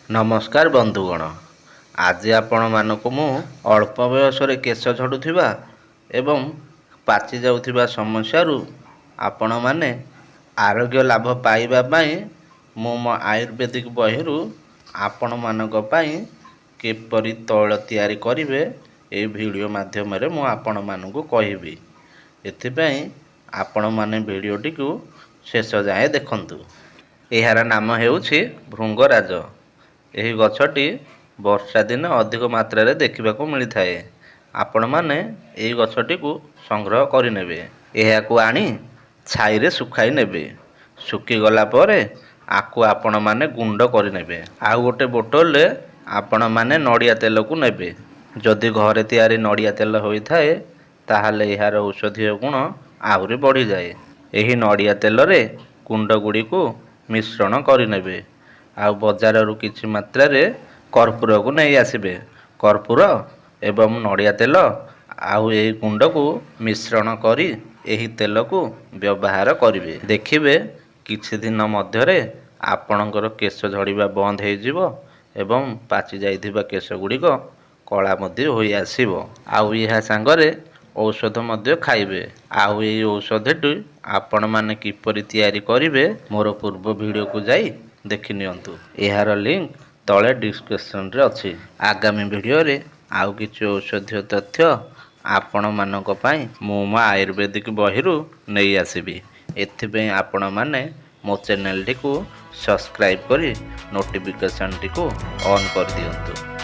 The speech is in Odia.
ନମସ୍କାର ବନ୍ଧୁଗଣ, ଆଜି ଆପଣମାନଙ୍କୁ ମୁଁ ଅଳ୍ପ ବୟସରେ କେଶ ଝଡ଼ୁଥିବା ଏବଂ ପାଚି ଯାଉଥିବା ସମସ୍ୟାରୁ ଆପଣମାନେ ଆରୋଗ୍ୟ ଲାଭ ପାଇବା ପାଇଁ ମୁଁ ମୋ ଆୟୁର୍ବେଦିକ ବହିରୁ ଆପଣମାନଙ୍କ ପାଇଁ କିପରି ତୈଳ ତିଆରି କରିବେ, ଏହି ଭିଡ଼ିଓ ମାଧ୍ୟମରେ ମୁଁ ଆପଣମାନଙ୍କୁ କହିବି। ଏଥିପାଇଁ ଆପଣମାନେ ଭିଡ଼ିଓଟିକୁ ଶେଷ ଯାଏଁ ଦେଖନ୍ତୁ। ଏହାର ନାମ ହେଉଛି ଭୃଙ୍ଗରାଜ। ଏହି ଗଛଟି ବର୍ଷା ଦିନେ ଅଧିକ ମାତ୍ରାରେ ଦେଖିବାକୁ ମିଳିଥାଏ। ଆପଣମାନେ ଏହି ଗଛଟିକୁ ସଂଗ୍ରହ କରିନେବେ, ଏହାକୁ ଆଣି ଛାଇରେ ଶୁଖାଇ ନେବେ। ଶୁଖିଗଲା ପରେ ଆକୁ ଆପଣମାନେ ଗୁଣ୍ଡ କରିନେବେ। ଆଉ ଗୋଟେ ବୋଟଲରେ ଆପଣମାନେ ନଡ଼ିଆ ତେଲକୁ ନେବେ। ଯଦି ଘରେ ତିଆରି ନଡ଼ିଆ ତେଲ ହୋଇଥାଏ, ତାହେଲେ ଏହାର ଔଷଧୀୟ ଗୁଣ ଆହୁରି ବଢ଼ିଯାଏ। ଏହି ନଡ଼ିଆ ତେଲରେ ଗୁଣ୍ଡ ଗୁଡ଼ିକୁ ମିଶ୍ରଣ କରିନେବେ ଆଉ ବଜାରରୁ କିଛି ମାତ୍ରାରେ କର୍ପୂରକୁ ନେଇ ଆସିବେ। କର୍ପୂର ଏବଂ ନଡ଼ିଆ ତେଲ ଆଉ ଏହି ଗୁଣ୍ଡକୁ ମିଶ୍ରଣ କରି ଏହି ତେଲକୁ ବ୍ୟବହାର କରିବେ। ଦେଖିବେ, କିଛି ଦିନ ମଧ୍ୟରେ ଆପଣଙ୍କର କେଶ ଝଡ଼ିବା ବନ୍ଦ ହେଇଯିବ ଏବଂ ପାଚି ଯାଇଥିବା କେଶ ଗୁଡ଼ିକ କଳା ମଧ୍ୟ ହୋଇ ଆସିବ। ଆଉ ଏହା ସାଙ୍ଗରେ ଔଷଧ ମଧ୍ୟ ଖାଇବେ। ଆଉ ଏହି ଔଷଧଟି ଆପଣମାନେ କିପରି ତିଆରି କରିବେ, ମୋର ପୂର୍ବ ଭିଡ଼ିଓକୁ ଯାଇ ଦେଖିନିଅନ୍ତୁ। ଏହାର ଲିଙ୍କ ତଳେ ଡିସ୍କ୍ରିପସନରେ ଅଛି। ଆଗାମୀ ଭିଡ଼ିଓରେ ଆଉ କିଛି ଔଷଧୀୟ ତଥ୍ୟ ଆପଣମାନଙ୍କ ପାଇଁ ମୁଁ ମୋ ଆୟୁର୍ବେଦିକ ବହିରୁ ନେଇ ଆସିବି। ଏଥିପାଇଁ ଆପଣମାନେ ମୋ ଚ୍ୟାନେଲଟିକୁ ସବସ୍କ୍ରାଇବ୍ କରି ନୋଟିଫିକେସନଟିକୁ ଅନ୍ କରିଦିଅନ୍ତୁ।